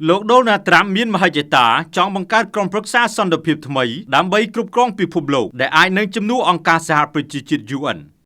លោកដូណាល់ត្រាំមានមហិច្ឆតាចង់បង្កើតក្រុមប្រឹក្សាសន្តិភាពថ្មីដើម្បីគ្រប់គ្រងពិភពលោកដែលអាចនឹងជំនួសអង្គការសហប្រជាជាតិ UN។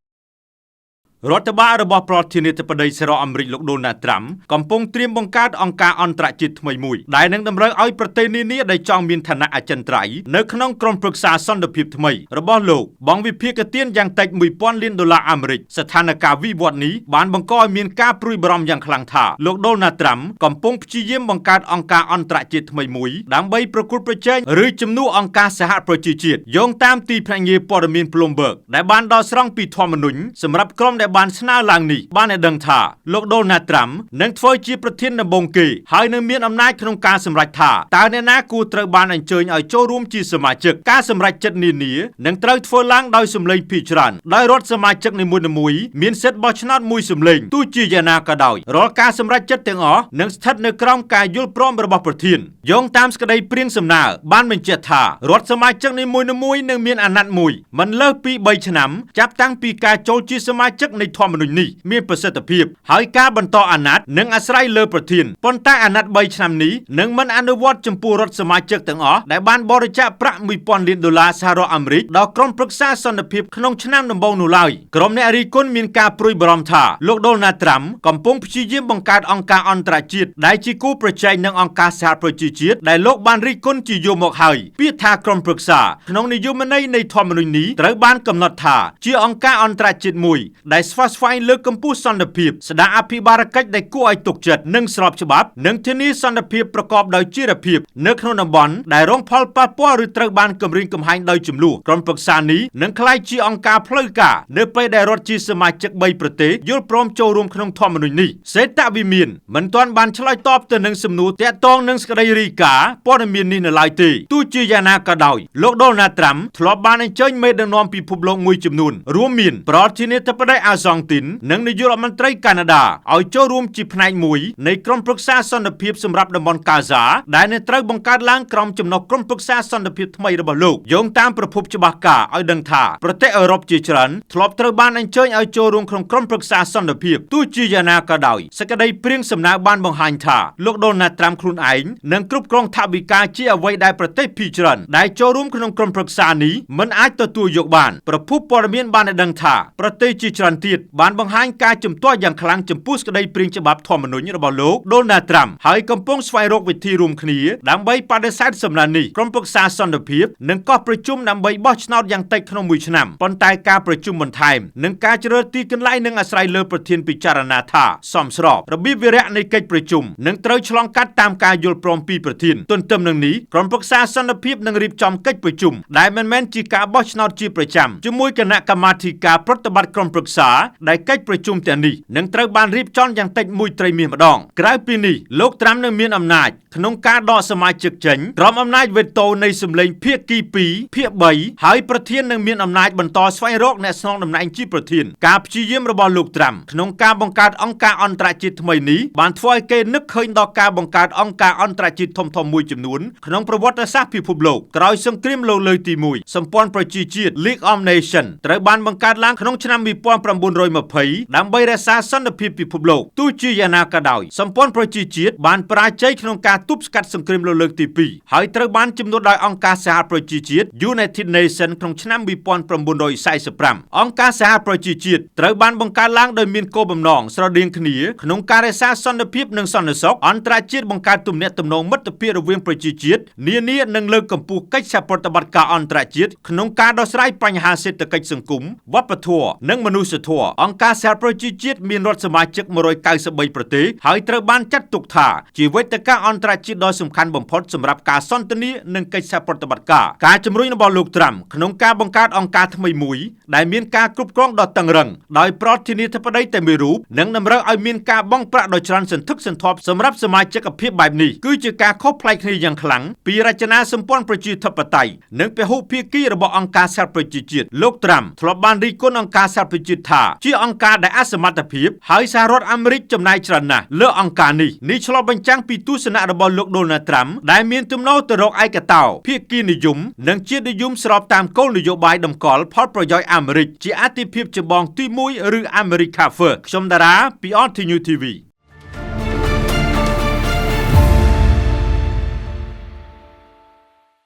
រដ្ឋបាលរបស់ប្រធានាធិបតីសហរដ្ឋអាមេរិកលោកដូណាល់ត្រាំកំពុងត្រៀមបង្កើតអង្គការអន្តរជាតិថ្មីមួយដែលនឹងតម្រូវឲ្យប្រទេសនានាដែលចង់មានឋានៈអចិន្ត្រៃយ៍នៅក្នុងក្រុមប្រឹក្សាសន្តិភាពថ្មីរបស់លោកបង់វិភាគទានយ៉ាងតិច1000លានដុល្លារអាមេរិកស្ថានភាពវិវត្តនេះបានបង្កឲ្យមានការព្រួយបារម្ភយ៉ាងខ្លាំងថាលោកដូណាល់ត្រាំកំពុងព្យាយាមបង្កើតអង្គការអន្តរជាតិថ្មីមួយដើម្បីប្រកួតប្រជែងឬជំនួសអង្គការសហប្រជាជាតិយោងតាមទីភ្នាក់ងារព័ត៌មាន Bloomberg ដែលបានដកស្រង់ពីធម្មនុញ្ញសម្រាប់ក្រុមដែលបានស្នើឡើងនេះបានឲ្យដឹងថាលោកដូណាល់ត្រាំនឹងធ្វើជាប្រធានដំបូងគេហើយនឹងមានអំណាចក្នុងការសម្រេចថាតើអ្នកណាគួរត្រូវបានអញ្ជើញឲ្យចូលរួមជាសមាជិកការសម្រេចចិត្តនានានឹងត្រូវធ្វើឡើងដោយសម្លេងភាគច្រើនដោយរដ្ឋសមាជិកនីមួយៗមានសិទ្ធិបោះឆ្នោតមួយសម្លេងទោះជាយ៉ាងណាក៏ដោយរាល់ការសម្រេចចិត្តទាំងអស់នឹងស្ថិតនៅក្រោមការយល់ព្រមរបស់ប្រធានយោងតាមសេចក្តីព្រាងសំណើបានបញ្ជាក់ថារដ្ឋសមាជិកនីមួយៗនឹងមានអាណត្តិមួយមិនលើសពី3ឆ្នាំចាប់តាំងពីការចូលជាសមាជិកនៃធម្មនុញ្ញនេះមានប្រសិទ្ធភាពហើយការបន្តអាណត្តិនឹងអាស្រ័យលើប្រធានប៉ុន្តែអាណត្តិ3ឆ្នាំនេះនឹងមិនអនុវត្តចំពោះរដ្ឋសមាជិកទាំងអស់ដែលបានបរិច្ចាគប្រាក់1000លានដុល្លារសហរដ្ឋអាមេរិកដល់ក្រុមប្រឹក្សាសន្តិភាពក្នុងឆ្នាំដំបូងនោះឡើយក្រុមអ្នករិះគន់មានការព្រួយបារម្ភថាលោកដូណាល់ត្រាំកំពុងព្យាយាមបង្កើតអង្គការអន្តរជាតិដែលជាគូប្រជែងនឹងអង្គការសហប្រជាជាតិដែលលោកបានរិះគន់ជាយូរមកហើយពាក្យថាក្រុមប្រឹក្សាក្នុងនិយមន័យនៃធម្មនុញ្ញនេះត្រូវបានកំណត់ថាជាអង្គការអន្តរជាតិមួយដែលស្វះស្វែងលើកកម្ពស់សន្តិភាពស្ដារអភិបាលកិច្ចដែលគួរឲ្យទុកចិត្តនិងស្របច្បាប់និងធានាសន្តិភាពប្រកបដោយចីរភាពនៅក្នុងតំបន់ដែលរងផលប៉ះពាល់ឬត្រូវបានគំរាមកំហែងដោយចំនួនក្រុមប្រឹក្សានេះនឹងក្លាយជាអង្គការផ្លូវការនៅពេលដែលរដ្ឋជាសមាជិក3ប្រទេសយល់ព្រមចូលរួមក្នុងធម្មនុញ្ញនេះសេតវិមានមិនទាន់បានឆ្លើយតបទៅនឹងសំណួរទាក់ទងនឹងសេចក្តីរាយការណ៍ព័ត៌មាននេះនៅឡើយទេទោះជាយ៉ាងណាក៏ដោយលោកដូណាល់ត្រាំធ្លាប់បានអញ្ជើញមេដឹកនាំពិភពលោកមួយចំនួនរួមមានប្រធានាធិបតីអាសង់ទីននិងនាយករដ្ឋមន្ត្រីកាណាដាឲ្យចូលរួមជាផ្នែកមួយនៃក្រុមប្រឹក្សាសន្តិភាពសម្រាប់តំបន់កាហ្សាដែលនឹងត្រូវបង្កើតឡើងក្រោមចំណុះក្រុមប្រឹក្សាសន្តិភាពថ្មីរបស់លោកយោងតាមប្រភពច្បាស់ការឲ្យដឹងថាប្រទេសអឺរ៉ុបជាច្រើនធ្លាប់ត្រូវបានអញ្ជើញឲ្យចូលរួមក្នុងក្រុមប្រឹក្សាសន្តិភាពទោះជាយ៉ាងណាក៏ដោយសេចក្តីព្រាងសំណើបានបង្ហាញថាលោកដូណាល់ត្រាំខ្លួនឯងនឹងគ្រប់គ្រងថវិកាជាអ្វីដែលប្រទេសភាគច្រើនដែលចូលរួមក្នុងក្រុមប្រឹក្សានេះមិនអាចទទួលយកបានប្រភពព័ត៌មានបានឲ្យដឹងថាប្រទេសជាច្រើនទៀតបានបង្ហាញការជំទាស់យ៉ាងខ្លាំងចំពោះសេចក្តីព្រាងច្បាប់ធម្មនុញ្ញរបស់លោកដូណាល់ត្រាំហើយកំពុងស្វែងរកវិធីរួមគ្នាដើម្បីបដិសេធសំណើនេះក្រុមប្រឹក្សាសន្តិភាពនឹងកោះប្រជុំដើម្បីបោះឆ្នោតយ៉ាងតិចក្នុងមួយឆ្នាំប៉ុន្តែការប្រជុំបន្ថែមនិងការជ្រើសទីកន្លែងនឹងអាស្រ័យលើប្រធានពិចារណាថាសមស្របរបៀបវិរៈនៃកិច្ចប្រជុំនឹងត្រូវឆ្លងកាត់តាមការយល់ព្រមពីប្រធានទន្ទឹមនឹងនេះក្រុមប្រឹក្សាសន្តិភាពនឹងរៀបចំកិច្ចប្រជុំដែលមិនមែនជាការបោះឆ្នោតជាប្រចាំជាមួយគណៈកម្មាធិការប្រតិបត្តិក្រុមប្រឹក្សាដែលកិច្ចប្រជុំទាំងនេះនឹងត្រូវបានរៀបចំយ៉ាងតិចមួយត្រីមាសម្ដងក្រៅពីនេះលោកត្រាំនឹងមានអំណាចក្នុងការដកសមាជិកចេញក្រោមអំណាចវេតូនៃសម្លេងភាគី2ភាគ3ហើយប្រធាននឹងមានអំណាចបន្តស្វែងរកអ្នកស្នងតំណែងជាប្រធានការព្យាយាមរបស់លោកត្រាំក្នុងការបង្កើតអង្គការអន្តរជាតិថ្មីនេះបានធ្វើឲ្យគេនឹកឃើញដល់ការបង្កើតអង្គការអន្តរជាតិធំៗមួយចំនួនក្នុងប្រវត្តិសាស្ត្រពិភពលោកក្រោយសង្គ្រាមលោកលើកទី1សម្ព័ន្ធប្រជាជាតិ League of Nations ត្រូវបានបង្កើតឡើងក្នុងឆ្នាំ1920ដើម្បីរក្សាសន្តិភាពពិភពលោកទោះជាយ៉ាងណាក៏ដោយសម្ព័ន្ធប្រជាជាតិបានបរាជ័យក្នុងការទប់ស្កាត់សង្គ្រាមលោកលើកទី2ហើយត្រូវបានជំនួសដោយអង្គការសហប្រជាជាតិ United Nations ក្នុងឆ្នាំ1945អង្គការសហប្រជាជាតិត្រូវបានបង្កើតឡើងដោយមានគោលបំណងស្រដៀងគ្នាក្នុងការរក្សាសន្តិភាពនិងសន្តិសុខអន្តរជាតិបង្កើតទំនាក់ទំនងមិត្តភាពរវាងប្រជាជាតិនានានិងលើកកម្ពស់កិច្ចសហប្រតិបត្តិការអន្តរជាតិក្នុងការដោះស្រាយបញ្ហាសេដ្ឋកិច្ចសង្គមវប្បធម៌និងមនុស្សធម៌អង្គការសហប្រជាជាតិមានរដ្ឋសមាជិក193ប្រទេសហើយត្រូវបានចាត់ទុកថាជាវេទិកាអន្តរជាតិដ៏សំខាន់បំផុតសម្រាប់ការសន្ទនានិងកិច្ចសហប្រតិបត្តិការការជំរុញរបស់លោកត្រាំក្នុងការបង្កើតអង្គការថ្មីមួយដែលមានការគ្រប់គ្រងដ៏តឹងរឹងដោយប្រធានាធិបតីតែមួយរូបនិងតម្រូវឲ្យមានការបង់ប្រាក់ដ៏ច្រើនសន្ធឹកសន្ធាប់សម្រាប់សមាជិកភាពបែបនេះគឺជាការខុសប្លែកគ្នាយ៉ាងខ្លាំងពីរចនាសម្ព័ន្ធប្រជាធិបតេយ្យនិងពហុភាគីរបស់អង្គការសហប្រជាជាតិលោកត្រាំធ្លាប់បានរិះគន់អង្គការសហប្រជាជាតិថាជាអង្គការដែលអសមត្ថភាពហើយសហរដ្ឋអាមេរិកចំណាយច្រើនណាស់លើអង្គការនេះនេះឆ្លុះបញ្ចាំងពីទស្សនៈរបស់លោកដូណាល់ត្រាំដែលមានទំនោរទៅរកឯកតោភាគីនិយមនិងជាតិនិយមស្របតាមគោលនយោបាយតម្កល់ផលប្រយោជន៍អាមេរិកជាអាទិភាពចម្បងទី1ឬ America First ខ្ញុំតារាពី RT News TV។